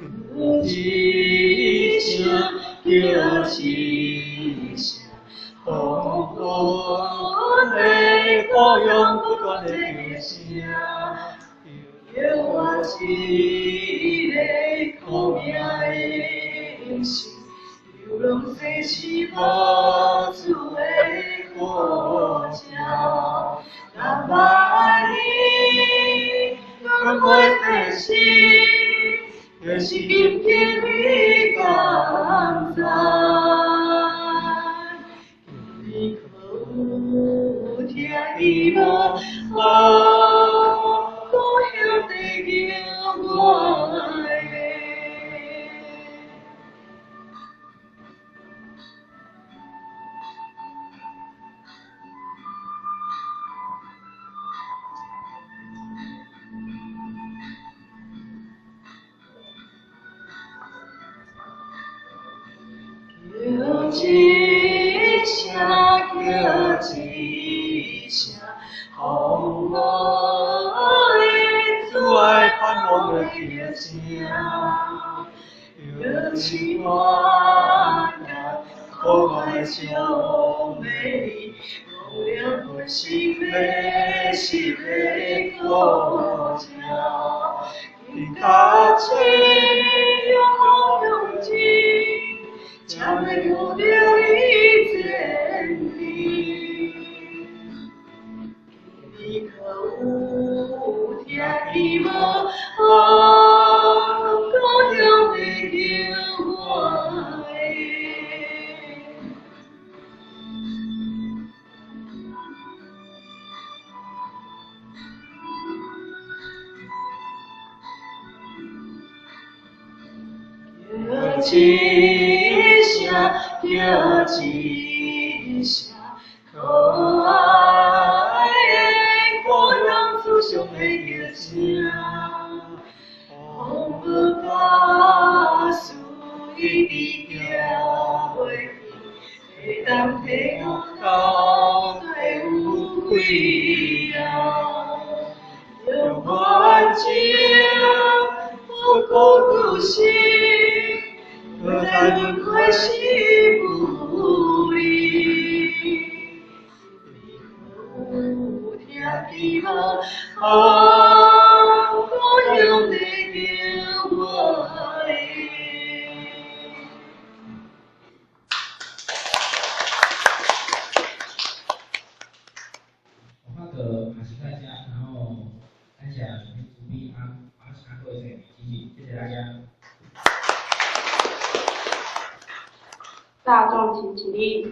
叫一聲，叫一聲，黃昏的故鄉不斷的叫聲，叫我一个苦命的英雄，流浪世事無主的孤鸟。人万里，轮回世事，就是今天你甘知？你可有听伊无？啊，故乡在叫我的。叫一聲，叫一聲，風雨的主愛盼望的叫聲，叫千萬人可愛笑美丽，忘了本心的心的孤鸟，今甲这勇勇情。才会看著你前程，你可有听伊无？啊，故乡在叫我的。叫一聲，叫一聲，可愛的故鄉祖上的叫聲，風雨假使一直行袂去，会当体悟到底有几样，用愿情不顾独心。搁在轮回时不离，你可有听见无？啊，故乡在叫我的。我发个感谢大家，然后感谢主笔阿阿阿各位谢谢大家。大众请起立。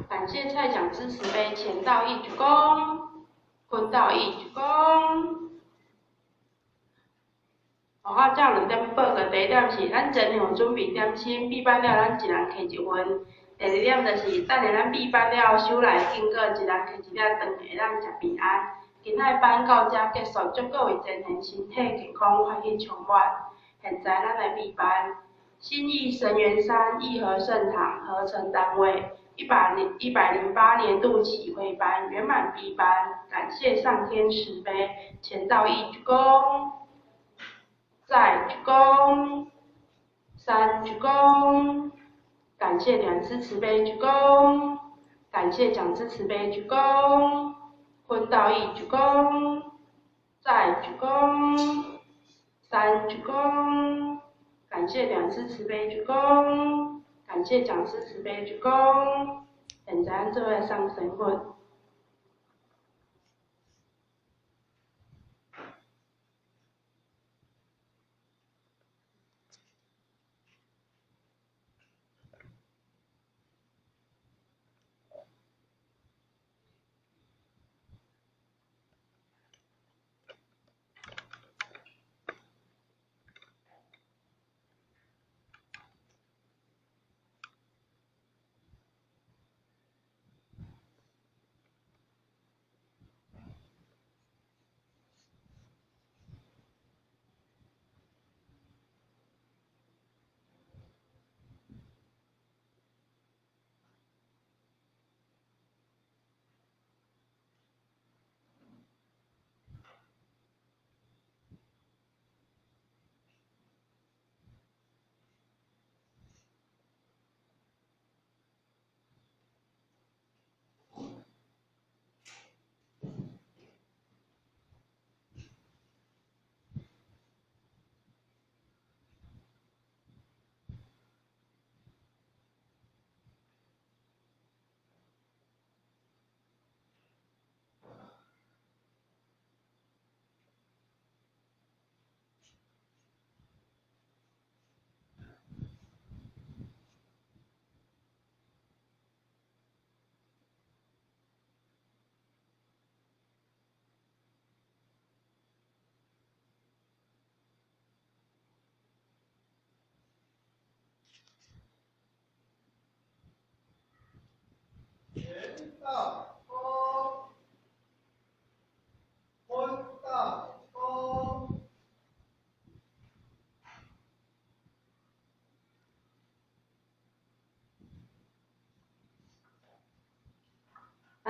感谢蔡讲师慈悲，前道一鞠躬，坤道一鞠躬。我照2点报告，第一点是咱前向准备点心，闭班了咱一人摕一份。第二点就是，等下咱闭班了收来经过，一人摕一粒糖，会当食平安。今仔班到遮结束，祝各位前贤身体健康，法喜充满。现在咱来闭班。新义神园山义和圣堂合成单位，108年度启慧班圆满闭班，感谢上天慈悲，前道一鞠躬，再鞠躬，三鞠躬。感谢两师慈悲鞠躬，感谢讲师慈悲鞠躬，坤道义鞠躬，再鞠躬，三鞠躬，感谢两师慈悲鞠躬，感谢讲师慈悲鞠躬。现在咱做伙送神佛。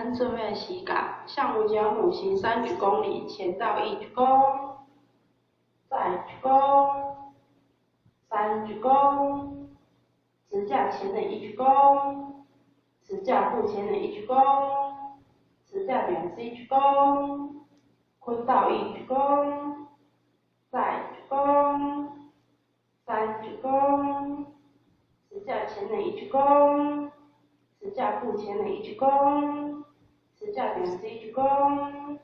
咱做伙施教，向五角母行三鞠躬礼，前道一鞠躬，再鞠躬，三鞠躬，持架前人一鞠躬，持架复前人一鞠躬，持架兩次一鞠躬，坤道一鞠躬，再鞠躬，三鞠躬，持架前人一鞠躬，持架复前人一鞠躬，持架兩次一鞠躬。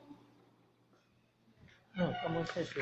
嗯，剛剛開始。